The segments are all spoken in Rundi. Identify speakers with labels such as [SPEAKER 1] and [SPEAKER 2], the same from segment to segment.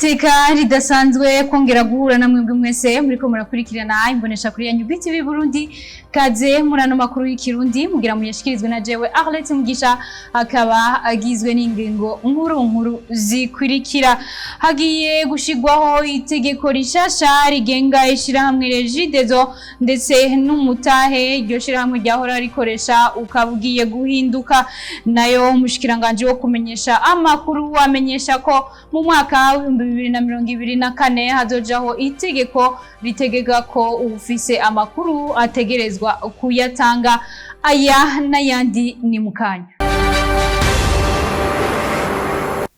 [SPEAKER 1] Niteka ridasanzwe kongera guhura na mwebwe mwese muriko murakurikirana imbonesha kuri yanyu BTV Burundi. Kaze muri ano makuru y'ikirundi mugira muyashikirizwe na jewe Arlette Mugisha, akaba agizwe n'ingingo nkuru nkuru zikurikira: hagiye gushigwaho itegeko rishasha rigenga ishirahamwe Regideso ndetse n'umutahe iryo shirahamwe ryahora rikoresha ukaba ugiye guhinduka. Nayo umushikiranganje wo kumenyesha amakuru amenyesha ko mu mwaka w'2024 hazojaho itegeko ritegeka ko uwufise amakuru ategerezwa kuyatanga. Aya n'ayandi ni mukanya.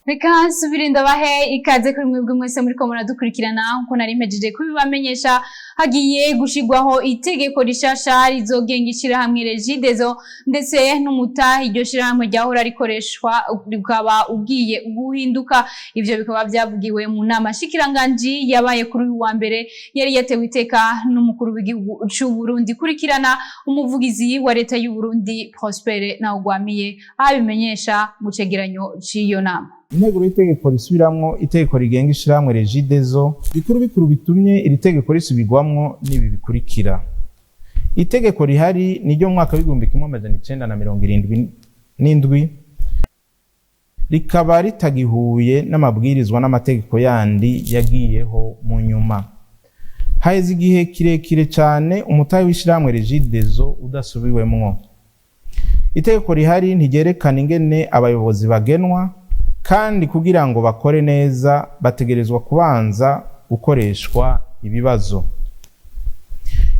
[SPEAKER 1] Reka nsubire ndabahe ikaze kuri mwebwe mwese muriko muradukurikirana. Nkuko nari mpejeje kubibamenyesha, hagiye gushigwaho itegeko rishasha rizogenga ishirahamwe Regideso ndetse n'umutahe iryo shirahamwe ryahora rikoreshwa rukaba ugiye guhinduka. Ivyo bikaba vyavugiwe mu nama shikiranganji yabaye kuri uyu wa mbere, yari yatewe iteka n'umukuru w'igihugu c'u Burundi. Kurikirana umuvugizi wa leta y'u Burundi, Prosper Ntawugwamiye, abimenyesha mu cegeranyo c'iyo nama.
[SPEAKER 2] Intego y'itegeko risubiramwo itegeko rigenga ishirahamwe Regideso, bikuru bikuru bitumye iri tegeko risubirwamwo n'ibi bikurikira: itegeko rihari ni ryo mu mwaka w'1977, rikaba ritagihuye n'amabwirizwa n'amategeko yandi yagiyeho mu nyuma. Haheze igihe kirekire cane umutahe w'ishirahamwe Regideso udasubiwemwo. Itegeko rihari ntiryerekana ingene abayobozi bagenwa, kandi kugira ngo bakore neza bategerezwa kubanza gukoreshwa ibibazo.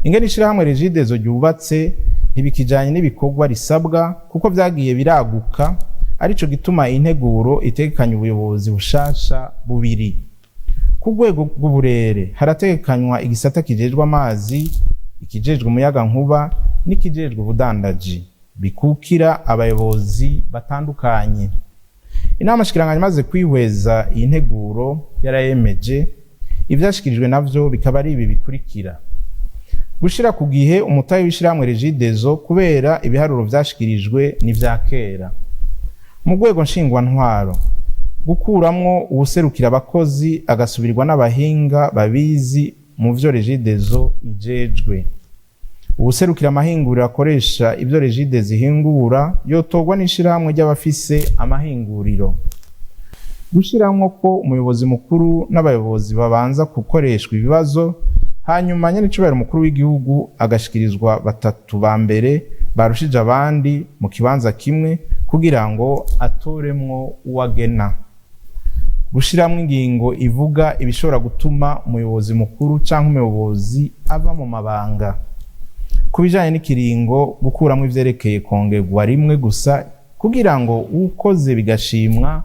[SPEAKER 2] Ingene ishirahamwe Regideso ryubatse ntibikijanye n'ibikorwa risabwa, kuko vyagiye biraguka. Arico gituma integuro itegekanya ubuyobozi bushasha bubiri. Ku rwego rw'uburere harategekanywa igisata kijejwe amazi, ikijejwe umuyagankuba n'ikijejwe ubudandaji, bikukira abayobozi batandukanye. Inama shikiranganya imaze kwihweza iyi nteguro yarayemeje. Ivyashikirijwe navyo bikaba ari ibi bikurikira: gushira ku gihe umutahe w'ishirahamwe Regideso, kubera ibiharuro vyashikirijwe n'ivya kera. Mu rwego nshingwantwaro, gukuramwo uwuserukira abakozi agasubirirwa n'abahinga babizi mu vyo Regideso ijejwe. Uwuserukira amahinguriro akoresha ibyo Regideso ihingura yotorwa n'ishirahamwe ry'abafise amahinguriro. Gushiramwo ko umuyobozi mukuru n'abayobozi babanza gukoreshwa ibibazo, hanyuma nyen'icubahiro umukuru w'igihugu agashikirizwa batatu ba mbere barushije abandi mu kibanza kimwe kugira ngo atoremwo uwagena. Gushiramwo ingingo ivuga ibishobora gutuma umuyobozi mukuru canke umuyobozi ava mu mabanga. Ku bijanye n'ikiringo, gukuramwo ivyerekeye kongerwa rimwe gusa, kugira ngo ukoze bigashimwa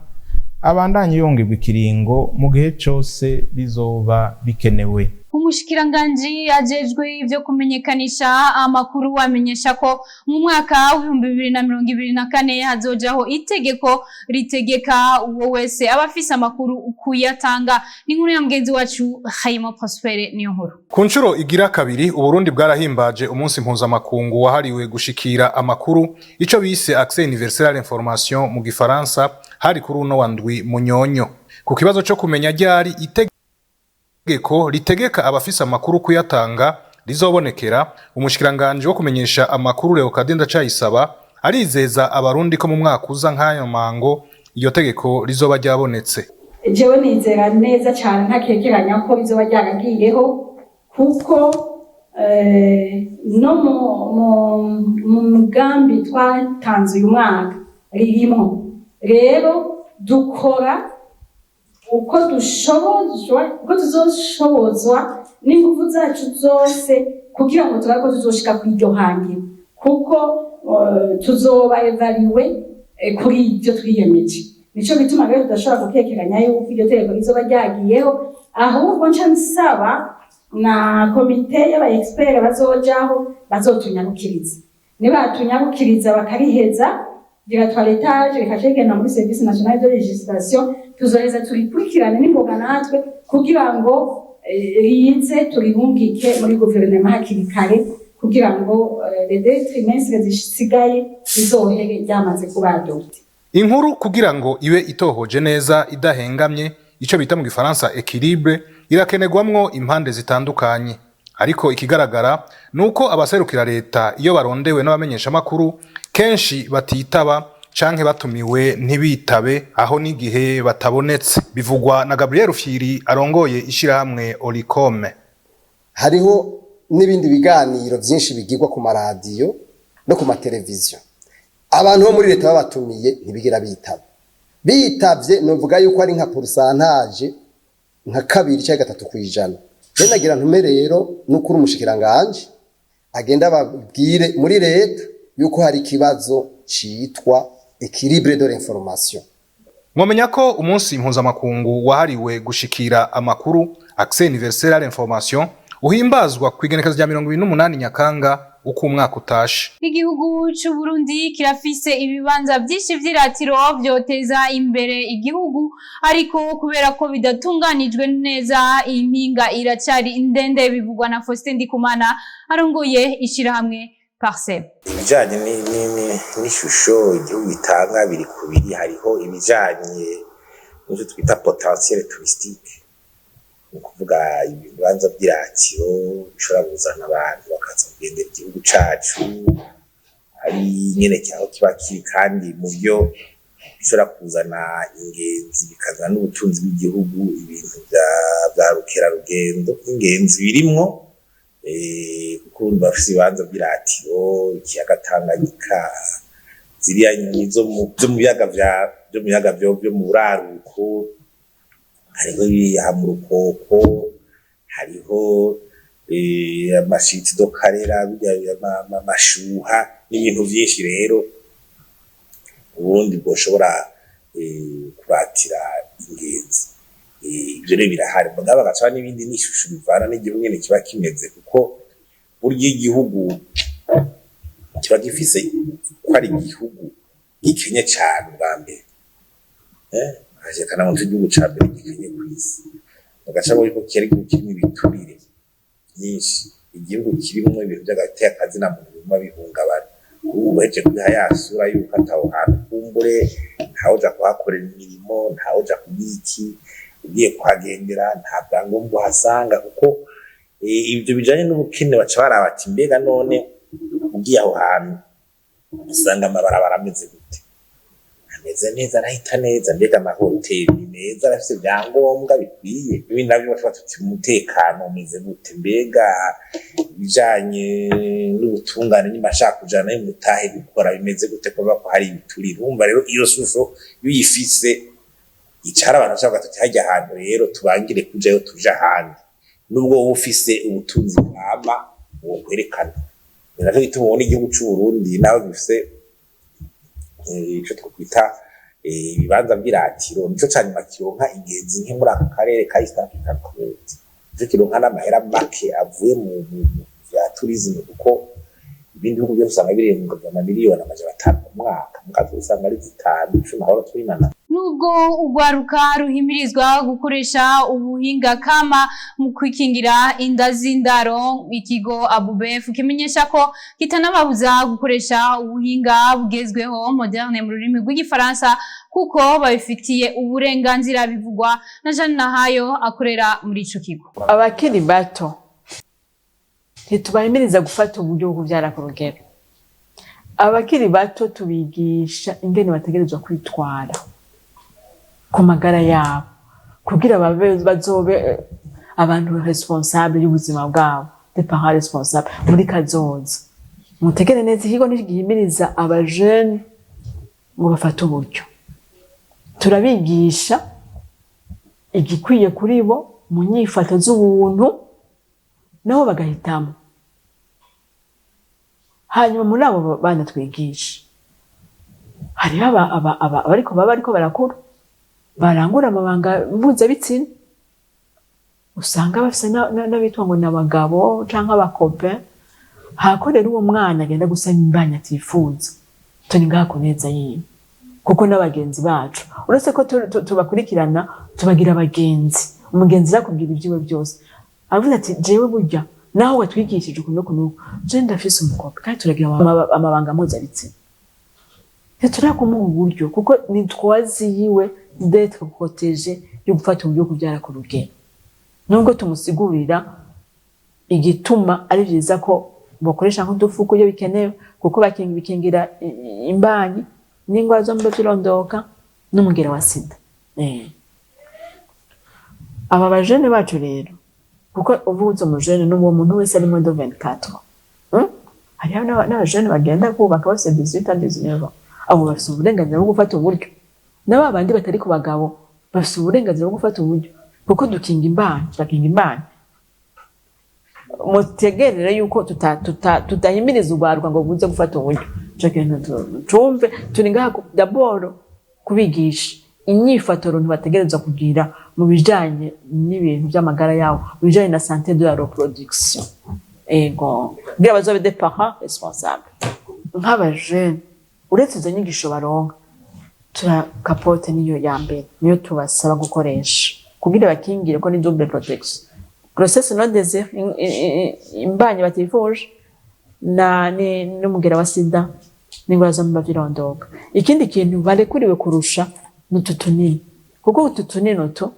[SPEAKER 2] abandanye yongerwa ikiringo mu gihe cose bizoba bikenewe.
[SPEAKER 1] Umushikiranganji ajejwe ivyo kumenyekanisha amakuru amenyesha ko mu mwaka w'2024 hazojaho itegeko ritegeka uwo wese aba afise amakuru kuyatanga. Ni inkuru ya mugenzi wacu Hayimo Prospere niyo nkuru.
[SPEAKER 3] Ku nshuro igira kabiri, Uburundi bwarahimbaje umunsi mpuzamakungu wahariwe gushikira amakuru, ico bise accès universel à l'information mu gifaransa. Hari kuri uno wa ndwi Munyonyo. Ku kibazo co kumenya ryari itegeko ritegeka abafise amakuru kuyatanga rizobonekera, umushikiranganje wo kumenyesha amakuru, Leokadi Ndacayisaba, arizeza abarundi ko mu mwaka uza nk'ayo mango iryo tegeko rizoba ryabonetse.
[SPEAKER 4] Jewe nizera neza cyane ntakekeranya ko bizoba ryaragiyeho, kuko no mu mugambi twatanze uyu mwaka ririmo. Rero dukora uko dushobozwa, uko tuzoshobozwa n'ingufu zacu zose, kugira ngo turabe ko tuzoshika kuri iryo hangiro, kuko tuzoba évalués kuri ibyo twiyemeje. Nico gituma rero tudashobora gukekeranya yuko iryo tegeko rizoba ryagiyeho. Ahubwo nca nsaba na komite y'aba experts bazojaho bazotunyarukiriza. Nibatunyarukiriza bakariheza rigatwara rikaca rigenda muri Service national de législation, tuzoheza turikurikirane n'imboga natwe kugira ngo rize turihungike muri guverinoma hakiri kare, kugira ngo les deux trimestres zisigaye rizohere ryamaze kuba adopté.
[SPEAKER 3] Inkuru kugira ngo ibe itohoje neza idahengamye. ico bita mu gifaransa équilibre, irakenerwamwo impande zitandukanye. Ariko ikigaragara nuko abaserukira leta iyo barondewe n'abamenyeshamakuru kenshi batitaba canke batumiwe ntibitabe, aho n'igihe batabonetse. Bivugwa na Gabriel Rufyiri arongoye ishirahamwe Olucome.
[SPEAKER 5] Hariho n'ibindi biganiro byinshi bigirwa ku maradiyo no ku mateleviziyo. Abantu bo muri leta babatumiye ntibigera bitaba. Bitavye, novuga yuko ari nka pourcentage nka 2 cyangwa 3%. Rero nagira ntume rero n'ukuri umushikiranganje agenda ababwire muri leta yuko hari ikibazo citwa équilibre de l'information.
[SPEAKER 3] Mwomenya ko umunsi mpuzamakungu wahariwe gushikira amakuru, accès universel à l'information, uhimbazwa ku igenekerezo rya 28 Nyakanga uko umwaka utashe.
[SPEAKER 1] Igihugu c'u Burundi kirafise ibibanza vyinshi vy'iratiro vyoteza imbere igihugu, ariko kubera ko bidatunganijwe neza impinga iracari ndende. Bivugwa na Faustin Ndikumana arongoye ishirahamwe Parsem.
[SPEAKER 6] Ibijanye n'ishusho igihugu gitanga biri kubiri. Hariho ibijanye n'ivyo twita potentiel touristique, ni ukuvuga ibibanza vy'iratiro bishobora kuzana abantu bakaza kugendera igihugu cacu, ari nyene aho kiba kiri, kandi mu vyo bishobora kuzana ingenzi bikazana n'ubutunzi bw'igihugu, ibintu vya rukerarugendo n'ingenzi birimwo, kuko urumva bafise ibibanza vy'iratiro, ikiyaga Tanganyika, ziriya nyoni zo mu biyaga vyo mu biyaga vyo mu buraruko, hariho aha mu Rukoko, hariho ama chutes de Karera, birya amashuha n'ibintu vyinshi. Rero Uburundi bwoshobora kuratira ingenzi. Ivyo rero birahari, mugabo hagaca n'ibindi n'ishusho bivana n'igihugu nyene kiba kimeze, kuko burya igihugu kiba gifise ko ari igihugu gikenye cane bwa mbere, bakacekana ngo igihugu ca mbere gikenye kw'isi, bagaca ko kera igihugu kirimwo ibiturire vyinshi, igihugu kirimwo ibintu vy'agateka muntu biguma bihungabana. Ubu uhejeje kwiha ya sura yuko ataho hantu kumbure ntawuja kuhakorera imirimo, ntawuja kugira iki, ugiye kuhagendera nta vyangombwa uhasanga, kuko ivyo bijanye n'ubukene baca baraba ati: "Mbega none ugiye aho hantu usanga amabarabara ameze gute? Ameze neza? Arahita neza? Mbega amahoteli ni meza, arafise ivyangombwa bikwiye?" Ibindi navyo baca tuti: "Umutekano umeze gute? Mbega ibijanye n'ubutungane, nimba ashaka kujana mutahe gukora bimeze gute, kuba ko hari ibiturire?" Urumva rero iyo shusho iyo uyifise icara abantu bashaka tuti: "Harya hantu rero tubangire kujayo, tuje ahandi," nubwo wowe ufise ubutunzi bwama wokwerekana. Ni naco gituma ubona igihugu c'Uburundi naho gifise ico twokwita ibibanza vy'iratiro, nico ca nyuma kironka ingenzi nke muri aka karere ka East African Community, nico kironka n'amahera make avuye mu vya tourisme, kuko ibindi bihugu byose usanga birenga amamiliyoni 500 ku mwaka, mukazi usanga ari 5, 10 aho twinana.
[SPEAKER 1] Nubwo urwaruka ruhimirizwa gukoresha ubuhinga kama mu kwikingira inda z'indaro, ikigo ABUBEF kimenyesha ko kitanababuza gukoresha ubuhinga bugezweho, moderne mu rurimi rw'igifaransa, kuko babifitiye uburenganzira. Bivugwa na Jeanne Nahayo akorera muri ico kigo.
[SPEAKER 7] Abakiri bato ntitubahimiriza gufata uburyo bwo kubyara ku rugero. Abakiri bato tubigisha ingene bategerezwa kwitwara ku magara yabo kugira babe bazobe abantu responsable y'ubuzima bwabo, des parents responsables muri kazoza. Mutegere neza, ikigo ntigihimiriza abajene ngo bafate uburyo. Turabigisha igikwiye kuri bo mu nyifato z'ubuntu, nabo bagahitamo. Hanyuma muri abo bana twigisha hariho abariko baba bariko barakura barangura amabanga mpuzabitsina, usanga bafise n'abitwa ngo ni abagabo canke aba copains. Hako rero uwo mwana agenda gusama imbanyi atifuza, turi ngaha ku neza yiwe, kuko n'abagenzi bacu, uretse ko tubakurikirana, tubagira abagenzi. Umugenzi arakubwira ibyiwe byose, aravuga ati: "Jewe burya naho watwigishije ukuntu n'uku n'uku, je ndafise umukobwa kandi turagira amabanga mpuzabitsina." Ntiturakumuha uburyo kuko ni droit yiwe d'être protégé, yo gufata uburyo kubyara ku rugero, nubwo tumusigurira igituma ari vyiza ko bakoresha nk'udufuko iyo bikenewe, kuko bikingira imbanyi n'ingwara zo mu vy'irondoka n'umugera wa sida. Aba bajene bacu rero, kuko uvuze umujene n'uwo muntu wese ari moins de 24, Hariho n'abajene bagenda kubaka bafise 18 ans, 19 ans. Abo bafise uburenganzira bwo gufata uburyo, na ba bandi batari ku bagabo bafise uburenganzira bwo gufata uburyo, kuko dukinga imbanyi, turakinga imbanyi. Mutegerere yuko tutahimiriza urwaruka ngo buze gufata uburyo. Ico kintu cumve, turi ngaha d'abord kubigisha inyifato ntibategerezwa kugira mu bijanye n'ibintu vy'amagara yabo, mu bijanye na santé de la reproduction, ego, kugira bazobe des parents responsables. Nk'abajene, uretse izo nyigisho baronka, tura capote niyo ya mbere, niyo tubasaba gukoresha kugira bakingire, ko ni double protection: grossesse non désirée, imbanyi batifuje, na n'umugera wa sida n'ingwara zo mu vy'irondoka. Ikindi kintu barekuriwe kurusha ni utu tunini, kuko utu tunini utu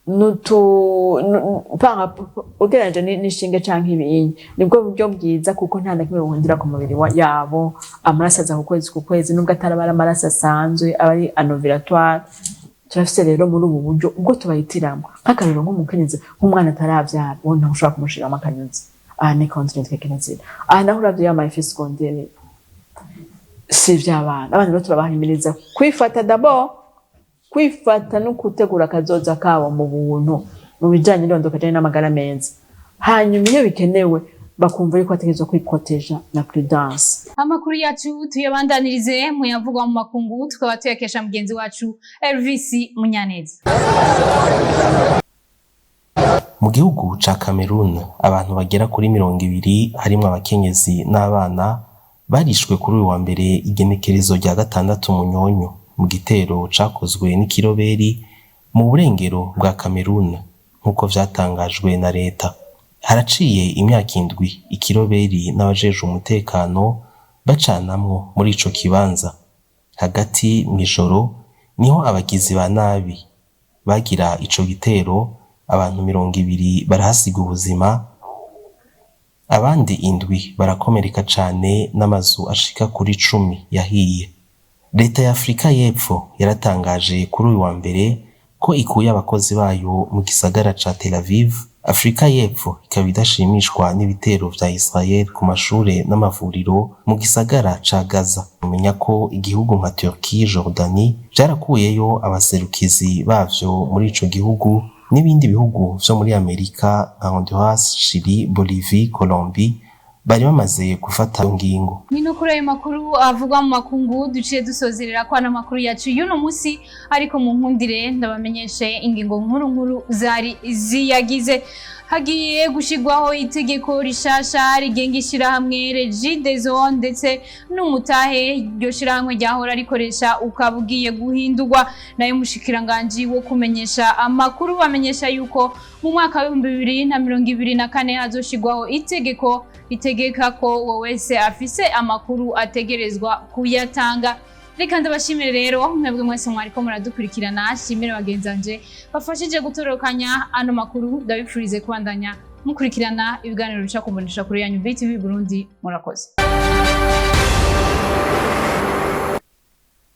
[SPEAKER 7] nutu ugereranije n'ishinge canke ibinyi, nibwo buryo bwiza, kuko nta na kimwe buhundira ku mubiri yabo. Amaraso aza ku kwezi ku kwezi, nubwo ataraba ari amaraso asanzwe, aba ari anovulatoire. Turafise rero muri ubu buryo ubwo tubahitiramo, nk'akarorero nk'umukenyezi, nk'umwana ataravyara, uwo ntawe ushobora kumushiramo akanyuzi. Aha ni contre kirazira. Aha naho uravye ya ma effets secondaires, si ivy'abana. Abana rero turabahimiriza kwifata d'abord, kwifata no gutegura akazoza kabo mu buntu, mu bijanye n'irondoka bijanye n'amagara meza. Hanyuma iyo bikenewe bakumva yuko bategerezwa kwiproteja na prudence.
[SPEAKER 1] Amakuru yacu tuyabandanirize mu yavugwa mu makungu, tukaba tuyakesha mugenzi wacu Elvis Munyaneza.
[SPEAKER 8] Mu gihugu ca Cameroon, abantu bagera kuri 20, harimwo abakenyezi n'abana, barishwe kuri uyu wa mbere, igenekerezo rya 6 Munyonyo, mu gitero cakozwe n'ikiroberi mu burengero bwa Cameroon, nk'uko vyatangajwe na leta. Haraciye imyaka 7 ikiroberi n'abajejwe umutekano bacanamwo muri ico kibanza. Hagati mw'ijoro niho abagizi ba nabi bagira ico gitero, abantu 20 barahasiga ubuzima, abandi indwi barakomereka cane, n'amazu ashika kuri 10 yahiye. Leta ya Afrika y'Epfo yaratangaje kuri uyu wa mbere ko ikuye abakozi bayo mu gisagara ca Tel Aviv. Afrika y'Epfo ikaba idashimishwa n'ibitero vya Israel ku mashure n'amavuriro mu gisagara ca Gaza. Mumenya ko igihugu nka Turkey, Jordanie vyarakuyeyo abaserukizi bavyo muri ico gihugu, n'ibindi bihugu vyo muri Amerika nka Honduras, Chili, Bolivie, Colombie bari bamaze gufata ngingo.
[SPEAKER 1] Ni no kuri ayo makuru avugwa mu makungu duciye dusozerera ko ano makuru yacu y'uno munsi, ariko mu nkundire ndabamenyeshe ingingo nkuru nkuru zari ziyagize. Hagiye gushirwaho itegeko rishasha rigenga ishirahamwe Regideso ndetse n'umutahe iryo shirahamwe ryahora rikoresha ukaba ugiye guhindurwa. Nayo umushikiranganji wo kumenyesha amakuru bamenyesha yuko mu mwaka wa 2024 hazoshirwaho itegeko ritegeka ko uwo wese afise amakuru ategerezwa kuyatanga. Reka ndabashimire rero mwebwe mwese mwariko muradukurikirana, shimire bagenzanje bafashije gutorokanya ano makuru, ndabifurize kubandanya mukurikirana ibiganiro bica kumbonesha kuri yanyu BTV Burundi. Murakoze.